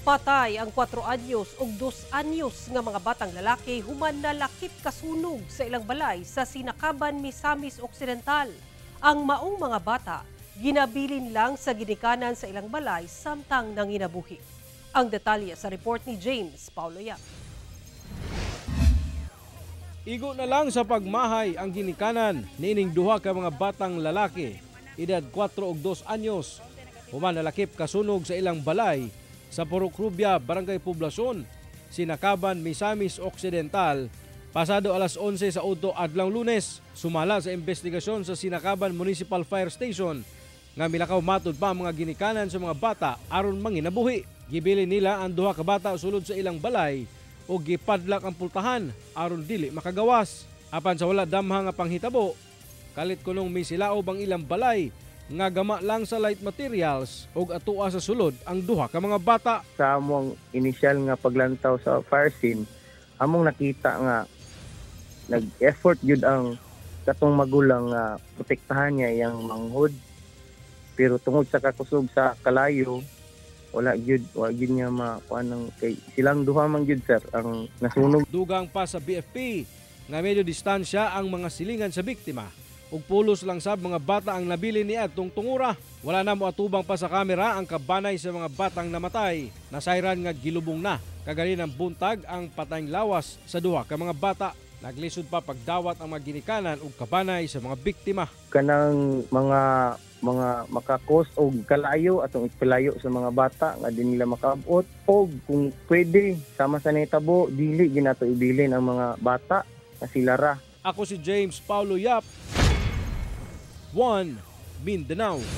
Patay ang 4 anyos ug 2 anyos nga mga batang lalaki human nalakip kasunog sa ilang balay sa Sinakaban, Misamis Occidental. Ang maong mga bata ginabilin lang sa ginikanan sa ilang balay samtang nanginabuhi. Ang detalye sa report ni James Paulo Yap. Igo na lang sa pagmahay ang ginikanan niining duha ka mga batang lalaki, edad 4 ug 2 anyos, human nalakip kasunog sa ilang balay sa Purok Rubia, Barangay Poblacion, Sinakaban, Misamis Occidental, pasado alas 11 sa udto adlaw Lunes. Sumala sa investigasyon sa Sinakaban Municipal Fire Station nga milakaw matud pa ang mga ginikanan sa mga bata aron manginabuhi. Gibilin nila ang duha ka bata sulod sa ilang balay o gipadlak ang pultahan aron dili makagawas. Apan sa wala damha nga panghitabo, kalit kunong misilaob ang ilang balay nga gama lang sa light materials ug atua sa sulod ang duha ka mga bata. Sa among inisyal nga paglantaw sa fire scene, among nakita nga nag-effort gyud ang katong magulang nga protektahan niya iyang manghod. Pero tungod sa kakusog sa kalayo, wala gyud niya makuan ng kay silang duha man gyud, sir, ang nasunog. Dugang pa sa BFP nga medyo distansya ang mga silingan sa biktima ug pulos lang sab mga bata ang nabili ni adtong tungura. Wala na moatubang pa sa kamera ang kabanay sa mga batang namatay. Nasayran nga gilubong na kaganinang buntag ang patayng lawas sa duha ka mga bata. Naglisod pa pagdawat ang mga ginikanan ug kabanay sa mga biktima. Kanang mga makakos og kalayo, atong ipalayo sa mga bata nga di nila makaabot, og kung pwede sama sa nitabo, dili ginato ibilin ang mga bata nga sila ra. Ako si James Paulo Yap, 1 Mindanao.